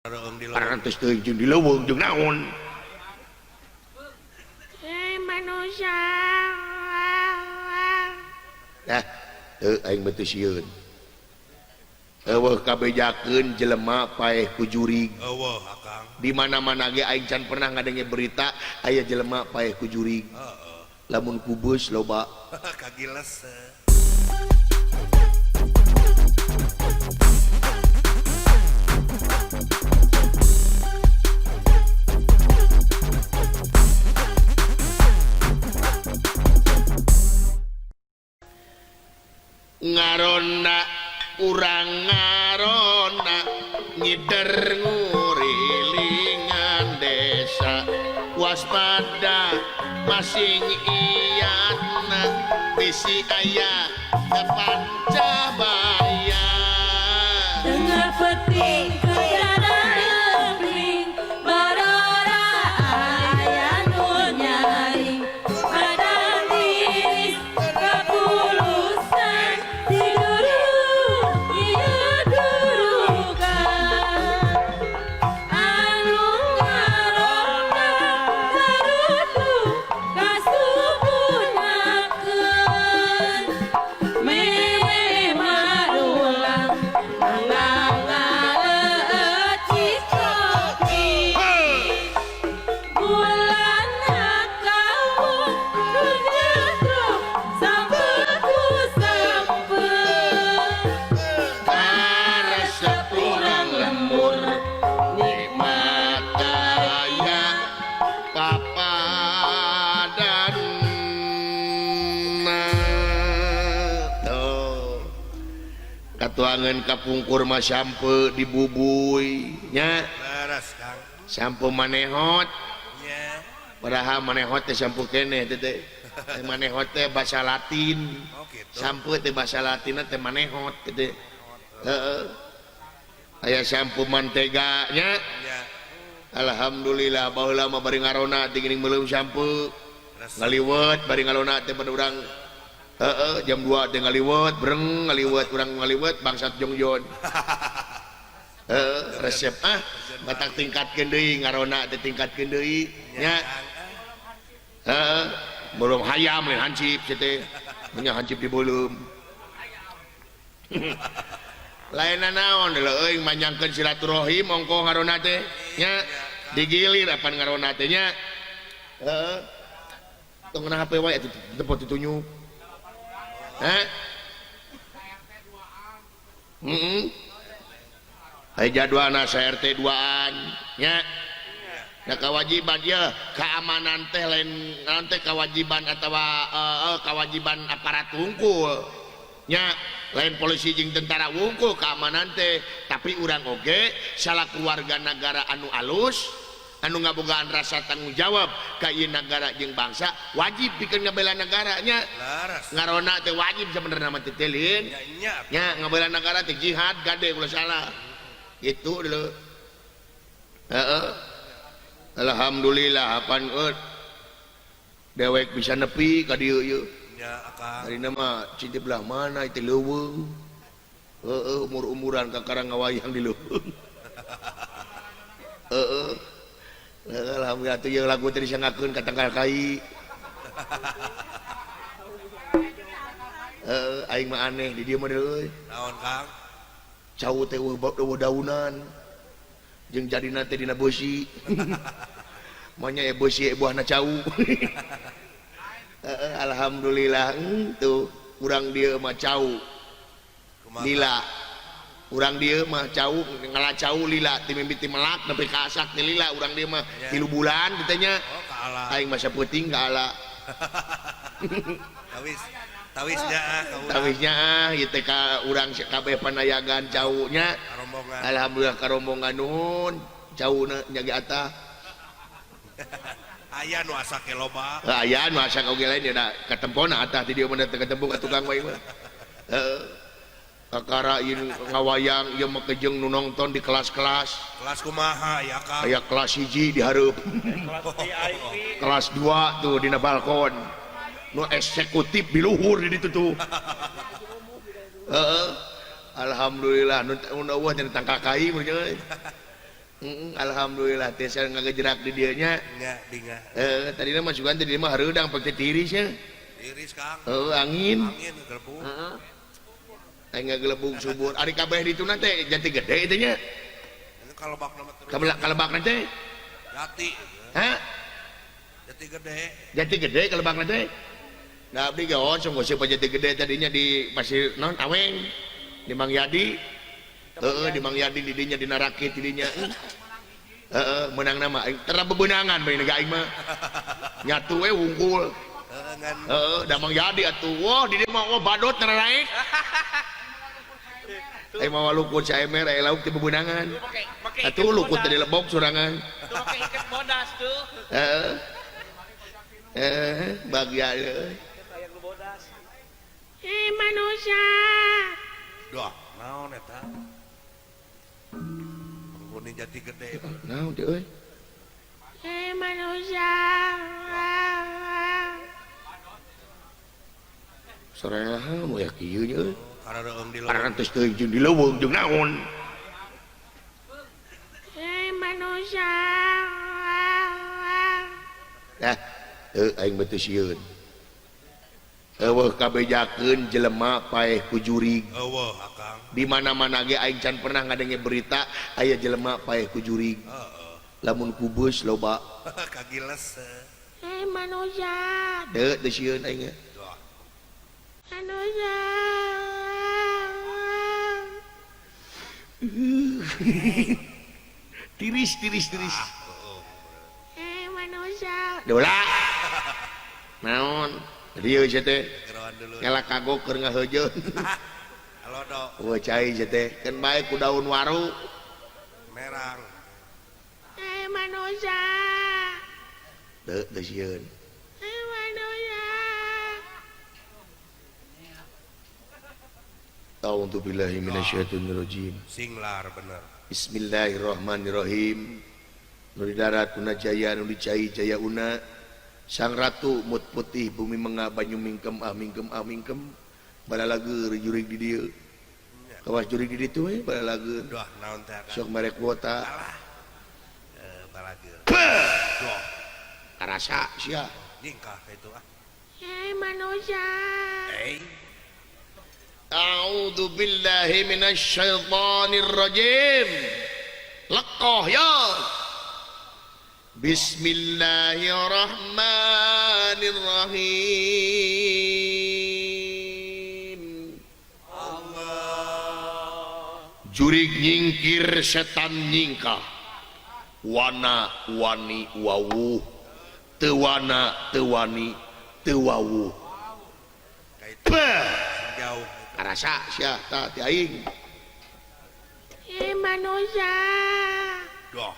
Parantos teuing jeung di leuweung jeung naon. Eh manusia. Dah, teu aing mah teu sieun. Eueuh kabejakeun jelema paeh ku jurig. Eueuh akang. Di mana-mana ge aing can pernah ngadenge berita aya jelema paeh ku jurig. Heeh. Lamun ku beus loba. Kagiles. Ngarona urang ngarona ngider ngurilingan desa waspada masing iyatna bisi aya kepancabaya Tengah peting kedarang barora aya nu nyaring padanis kapulusan tiduru ieu durukan anu ngarona tarutu kasubunakeun mewe marulang ngaleut cikopi bulan kawung nu nyetrok sampeu ku sampeu karesep urang lembur nikmat daya papadana tuh katuangan kapungkur mah sampeu dibubuy nya Leres Kang. Sampo manehot. Nya. Padahal manehot teh sampo keneh teh teh. Teh manehot teh bahasa Latin. Oh gitu. Sampo teh bahasa Latinna teh manehot teh. Heeh. Aya sampo mantega nya. Nya. Alhamdulillah baheula mah bari ngarona teh geuning meuleum sampo. Resep. Ngaliwet bari ngarona teh pada urang heeh jam 2 teh ngaliwet breng ngaliwet urang ngaliwet bangsat jongjon. Heeh resep ah batak tingkatkeun deui ngarona teh tingkatkeun deui nya. Heeh belum hayam lain hansip sia teh. Nya hansip di beuleum. Lain naon deuleu euy manjangkeun silaturahim ongkoh ngarona teh nya digilir apan ngarona teh nya. Heeh. Tong na HP wae atuh teu ditunyuk. Hah? Heeh. Aya jadwalna RT 2an nya. Nah kewajiban ya keamanan teh lain naon teh kewajiban atawa kewajiban aparat wungkul nya lain polisi jeung tentara wungkul keamanan teh tapi urang oge salaku warga negara anu alus anu ngabogaan rasa tanggung jawab ka ieu nagara jeung bangsa wajib pikeun ngabela negaranya. Leres. Ngarona teh wajib sebenarnya mah teh lin. Nya nya ngabela negara teh jihad gade ulah salah gitu dulu. Heeh. Alhamdulillah apan euy dewek bisa nepi ka dieu ieu. Nya akang. Ari nama cinti belah mana itu leuweung. Heeh umur-umuran kakara ngawayang di leuweung. Heeh. Alhamdulillah tuh ieu lagu teh disangakeun ka tangkal kai. Heeh aing mah aneh di dieu mah deui. Naon Kang? Cau teh eueuh daunan. Jeung jadina teh dina beusi. Manya beusi buahna cau. Heeh alhamdulillah tuh urang dieu mah cau. Lila. Urang dieu mah cau ngala cau lila ti mimiti melak nepi ka asak teh lila urang dieu mah 3 bulan teh nya. Oh, ka ala. Aing mah sapeuting ka ala. Tawis. Tawis nyaah ka urang. Tawis nyaah ieu teh ka urang kabeh panayagan cau nya. Karombongan. Alhamdulillah karombongan nuhun cauna nya ge atah. Aya nu asa ke loba. Heuh aya nu asa oge lain ya da katempona atah di dieu mah teu katempo ka tukang wae mah. Heeh. Kakara ieu ngawayang ieu mah kejeng nu nongton di kelas-kelas. Kelas kumaha ya Kang? Aya kelas 1 di hareup. Kelas VIP. Kelas 2 tuh dina balkon. Nu eksekutif di luhur di ditu tuh. Heeh. Alhamdulillah nu eueuh teh tangka kai mun euy. Alhamdulillah tiasa ngagejerak di dieu nya. Nya bingah. Tadina mah sugan teh di mah hareudang pake tiris nya. Tiris Kang. Heuh angin. Angin gelebug. Heeh. Aing ngagelebug subur. Ari kabeh dituna teh jati gede teh nya. Kalebakna mah terus. Kalebakna teh? Jati. Hah? Jati gede. Jati gede kalebakna teh? Da abdi ge osong gosip jati gede tadinya di Pasir non Aweng di Mang Yadi. Heeh di Mang Yadi di dinya dina rakit di dinya. Heeh meunang nama aing tera bebeunangan bae nega aing mah. Nyatu we wungkul. Heeh ngan. Heeh da Mang Yadi atuh. Wah di dieu mah wah badot naraek. Aing mah lukut saemer aya lauk teh bebeunangan. Atuh lukut teh dilebok sorangan. Tuh make iket bodas tuh. Heeh. Bagia euy. Hayang nu bodas. Hei manusia. Duh, naon eta? Penghuni jati gede. Naon teh euy? Hei manusia. Sorangan we kieu nya euy. Karena di leuweung. Parantos teuing jeung di leuweung jeung naon? Hei manusia. Dah, aing mah teu sieun. Eueuh kabejakeun jelema paeh ku jurig. Eueuh akang. Di mana-mana ge aing can pernah ngadenge berita aya jelema paeh ku jurig. Heeh. Lamun ku beus loba. Kagiles. Hei manusia. Teu teu sieun aing. Duh. Manusia. Tiris tiris tiris. Hei manusia. Dola. Naon? Dieu sia teh. Geroan dulu. Nyala kagok keur ngaheujeun. Halo do. Eueuh cai sia teh, keun bae ku daun waru. Merang. Hei manusia. Teu teu sieun. Hei manusia. A'udzu billahi minasyaitonir rajim. Singlar bener. Bismillahirrahmanirrahim. Nu di darat una jaya nu di cai jaya una. Sang ratu mut putih bumi menga banyu mingkem ah mingkem ah mingkem. Balalager jurig di dieu. Kawas jurig di ditu we balalager. Duh, naon teh akang? Sok mere kuota. Alah. Balager. Duh, Karasa sia. nyingkah ka itu ah. Hei manusia. Hei. A'udzu billahi minasyaitonir rajim. Lekoh ya. Bismillahirrahmanirrahim. Allah. Jurig nyingkir setan nyingkah. Wana wani wawuh. Teu wana teu wani teu wawuh. Ka itu jauh. Karasa sia tah ti aing. Hei manusia. Duh,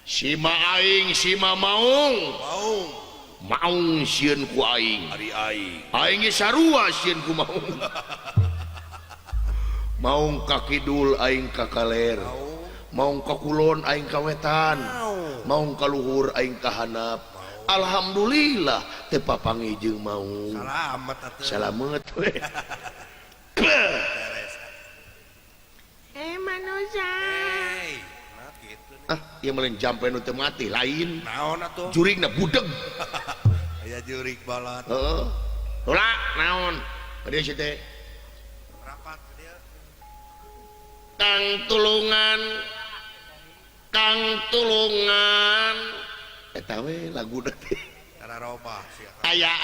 Sima aing sima maung. maung. Maung sieun ku aing. Ari aing. Aing ge sarua sieun ku maung. Maung ka kidul aing ka kaler. Maung. Maung ka kulon aing ka wetan. Maung. Maung ka luhur aing ka handap. Alhamdulillah teu papanggih jeung maung. Salamet atuh. Salamet we. Beres. Hei manusia. Hei, nah gitu nih. Ah, ieu mah lain jampe nu teu mati lain. Naon atuh? Jurigna budeg. Aya jurig balad. Heeh. Tolak naon? Ka dieu sia teh. Rapat ka dieu. Kang tulungan. Kang tulungan. Eta we laguna teh. Tara robah sia. Aya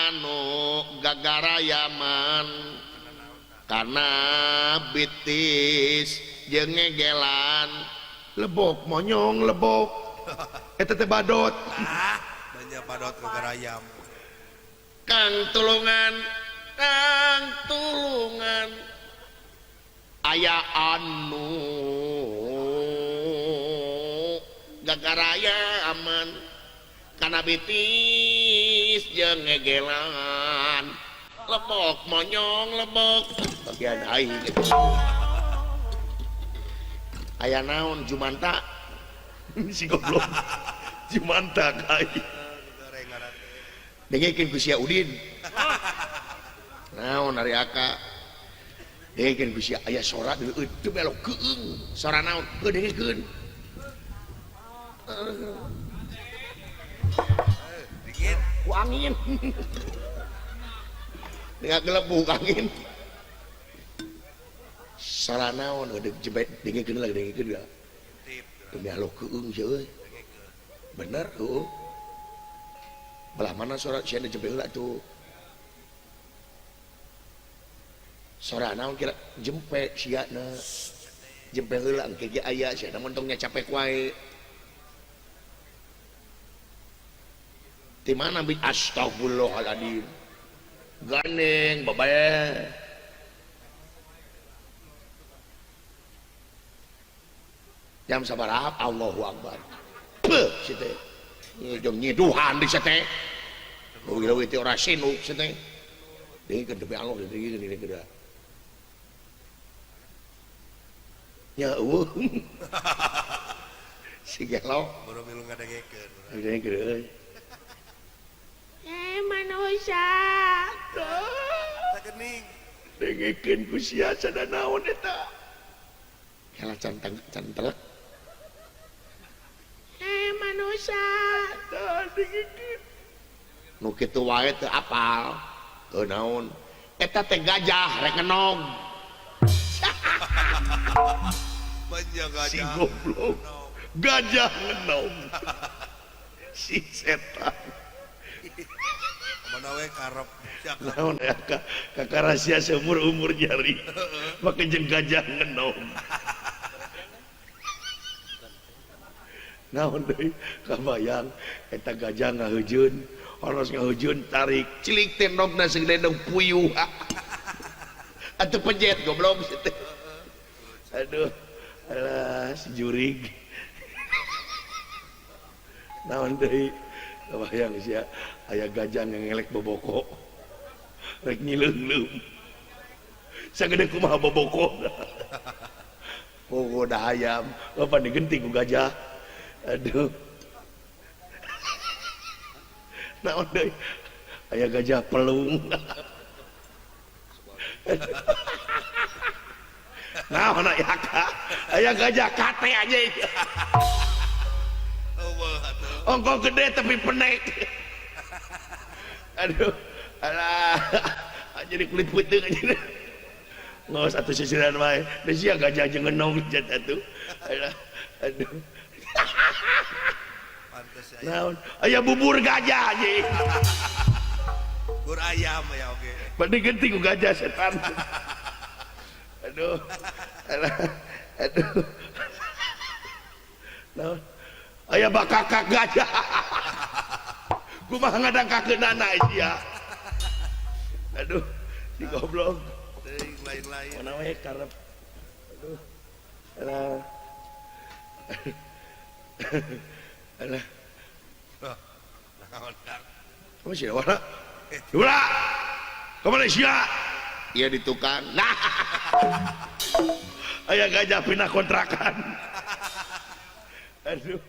anu gagarayaman kana bitis jeung ngegelan lebok monyong lebok eta teh badot. Ah, banyak badot gagarayam. Kang tulungan, kang tulungan. Aya anu gagarayaman kana bitis jeung ngegelan lebok monyong lebok bagian aing. Aya naon Jumanta? Si goblok Jumanta ka aing. Dengekeun ku sia Udin. Naon ari aka? Dengekeun ku sia aya sora teu belok keung. Sora naon? Heuh dengekeun. Dingin ku angin. Dengar gelebuk angin. Sora naon heuh jebet dengekeun lagi dengekeun da. Teu belok keung sia euy. Bener heuh. Belah mana sora sia jempe heula tuh. Sora naon kira jempe sia na. Jempe heula engke ge aya sia na montongnya capek wae. Di mana bi astagfirullahaladzim. Gandeng babae. Jam sabaraha Allahu Akbar. Beuh si teh. Jeung nyiduhan di si teh. Leuwih-leuwih teh ora sinuk si teh. Dengekeun demi Allah dengekeun dengekeun. Ya eueuh. Si gelo baru milu ngadengekeun. Dengekeun euy. Manusia. Tah geuning. Dengekeun ku sia sada naon eta. Kela can telek. Manusia. Tah dengekeun. Nu kitu wae teu apal. Heuh naon? Eta teh gajah rek ngenog. Banyak gajah. Si goblok. Gajah ngenog. Si setan. Mana we karep naon ya kakak rahasia seumur umur jari make jeung gajah ngenog. Naon deui kabayang eta gajah ngaheujun horos ngaheujun tarik cilik teh ndogna segede ndog puyuh. Atuh pejet goblok teh. Aduh alah si jurig. Naon deui kabayang sia aya gajah ngelek boboko rek nyileungleum sagede kumaha boboko. Pogo da hayam bapak digenting ku gajah. Aduh naon deui aya gajah pelung. Naon aya ka aya gajah kate aja. Ongko gede tapi penek. Aduh, alah, jadi kulit putih aja. Nggak satu sisiran wae. Da sia gajah jeung ngenog jat atuh. Alah, aduh. Pantes aya. Naon? Aya bubur gajah anjing. Bubur ayam ya oge. Bade geuting ku gajah setan. Aduh. Alah, aduh. Naon? Aya bakakak gajah. Kumaha ngadangkakeunana sia. Aduh, si goblok. Teuing lain-lain. Mana we karep. Aduh. Alah. Alah. Naon Kang? Kamu sia warna? Dula. Ka mana sia? Ieu di tukang. Nah. Aya gajah pindah kontrakan. Aduh.